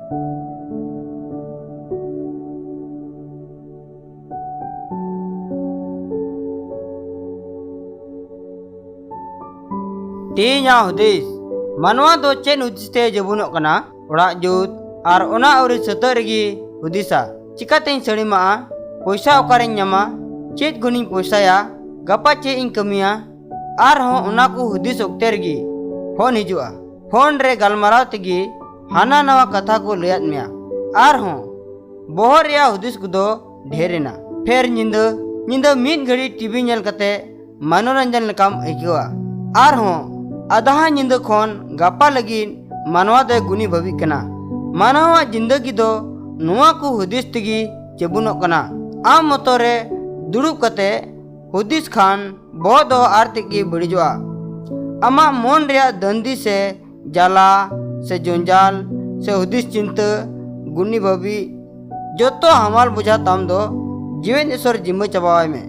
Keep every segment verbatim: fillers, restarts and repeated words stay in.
ᱛᱮᱦᱮᱧᱟᱜ ᱦᱩᱫᱤᱥ᱾ ᱢᱟᱱᱣᱟ ᱫᱚ ᱪᱮᱫ ᱦᱩᱫᱤᱥ ᱛᱮ ᱡᱟᱹᱵᱩᱱᱚᱜ ᱠᱟᱱᱟ? ᱚᱲᱟᱜ ᱡᱩᱛ ᱟᱨ ᱚᱱᱟ ᱟᱹᱣᱨᱤ ᱥᱟᱹᱛᱟᱹᱜ ᱨᱮᱜᱮ ᱦᱩᱫᱤᱥᱟ, ᱪᱤᱠᱟᱛᱮᱧ ᱥᱟᱹᱲᱤᱢᱟᱜᱼᱟ? ᱯᱚᱭᱥᱟ ᱚᱠᱟᱨᱮᱧ ᱧᱟᱢᱟ? ᱪᱮᱫ ᱠᱷᱚᱱᱤᱧ ᱯᱚᱭᱥᱟᱭᱟ? ᱜᱟᱯᱟ ᱪᱮᱫ ᱤᱧ ᱠᱟᱹᱢᱤᱭᱟ? ᱟᱨᱦᱚᱸ ᱚᱱᱟ ᱠᱚ ᱦᱩᱫᱤᱥ ᱚᱠᱛᱮ ᱨᱮᱜᱮ ᱯᱷᱳᱱ ᱦᱤᱡᱩᱜᱼᱟ᱾ ᱯᱷᱳᱱ ᱨᱮ ᱜᱟᱞᱢᱟᱨᱟᱣ ᱛᱮᱜᱮ ᱦᱟᱱᱟ ᱱᱟᱣᱟ ᱠᱟᱛᱷᱟ ᱠᱚ ᱞᱟᱹᱭᱟᱫ ᱢᱮᱭᱟ᱾ ᱟᱨᱦᱚᱸ ᱵᱚᱦᱚᱜ ᱨᱮᱭᱟᱜ ᱦᱩᱫᱤᱥ ᱠᱚᱫᱚ ᱰᱷᱮᱨ ᱮᱱᱟ᱾ ᱯᱷᱮᱨ ᱧᱤᱫᱟᱹ, ᱧᱤᱫᱟᱹ ᱢᱤᱫ ᱜᱷᱟᱹᱲᱤ ᱴᱤᱵᱷᱤ ᱧᱮᱞ ᱠᱟᱛᱮ ᱢᱚᱱᱳᱨᱚᱧᱡᱚᱱ ᱞᱮᱠᱟᱢ ᱟᱹᱭᱠᱟᱹᱣᱟ᱾ ᱟᱨᱦᱚᱸ ᱟᱫᱷᱟ ᱧᱤᱫᱟᱹ ᱠᱷᱚᱱ ᱜᱟᱯᱟ ᱞᱟᱹᱜᱤᱫ ᱢᱟᱱᱣᱟ ᱫᱚᱭ ᱜᱩᱱᱤ ᱵᱷᱟᱹᱵᱤᱜ ᱠᱟᱱᱟ᱾ ᱢᱟᱱᱣᱟᱣᱟᱜ ᱡᱤᱱᱫᱟᱹᱜᱤ ᱫᱚ ᱱᱚᱣᱟ ᱠᱚ ᱦᱩᱫᱤᱥ ᱛᱮᱜᱮ ᱪᱮᱵᱩᱱᱚᱜ ᱠᱟᱱᱟ᱾ ᱟᱢ ᱢᱚᱛᱚ ᱨᱮ ᱫᱩᱲᱩᱵ ᱠᱟᱛᱮ ᱦᱩᱫᱤᱥ ᱠᱷᱟᱱ ᱵᱚᱦᱚᱜ ᱫᱚ ᱟᱨ ᱛᱮᱫ ᱜᱮ ᱵᱟᱹᱲᱤᱡᱚᱜᱼᱟ᱾ ᱟᱢᱟᱜ ᱢᱚᱱ ᱨᱮᱭᱟᱜ ᱫᱟᱹᱱᱫᱤ ᱥᱮ ᱡᱟᱞᱟ ᱥᱮ ᱡᱚᱧᱡᱟᱞ ᱥᱮ ᱦᱩᱫᱤᱥ ᱪᱤᱱᱛᱟᱹ, ᱜᱩᱱᱤ ᱵᱷᱟᱹᱵᱤ, ᱡᱚᱛᱚ ᱦᱟᱢᱟᱞ ᱵᱚᱡᱷᱟ ᱛᱟᱢ ᱫᱚ ᱡᱤᱣᱮᱫ ᱤᱥᱚᱨ ᱡᱤᱢᱟᱹ ᱪᱟᱵᱟᱣᱟᱭ ᱢᱮ᱾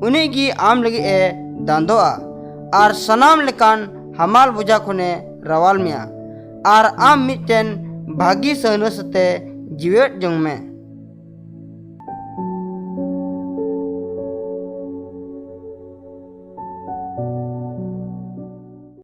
ᱩᱱᱤ ᱜᱮ ᱟᱢ ᱞᱟᱹᱜᱤᱫ ᱮ ᱫᱟᱱᱫᱚᱜᱼᱟ ᱟᱨ ᱥᱟᱱᱟᱢ ᱞᱮᱠᱟᱱ ᱦᱟᱢᱟᱞ ᱵᱚᱡᱷᱟ ᱠᱷᱚᱱᱮ ᱨᱟᱣᱟᱞ ᱢᱮᱭᱟ᱾ ᱟᱨ ᱟᱢ ᱢᱤᱫᱴᱮᱱ ᱵᱷᱟᱹᱜᱤ ᱥᱟᱹᱦᱱᱟᱹ ᱥᱟᱛᱮ ᱡᱤᱣᱮᱫ ᱡᱚᱝ ᱢᱮ᱾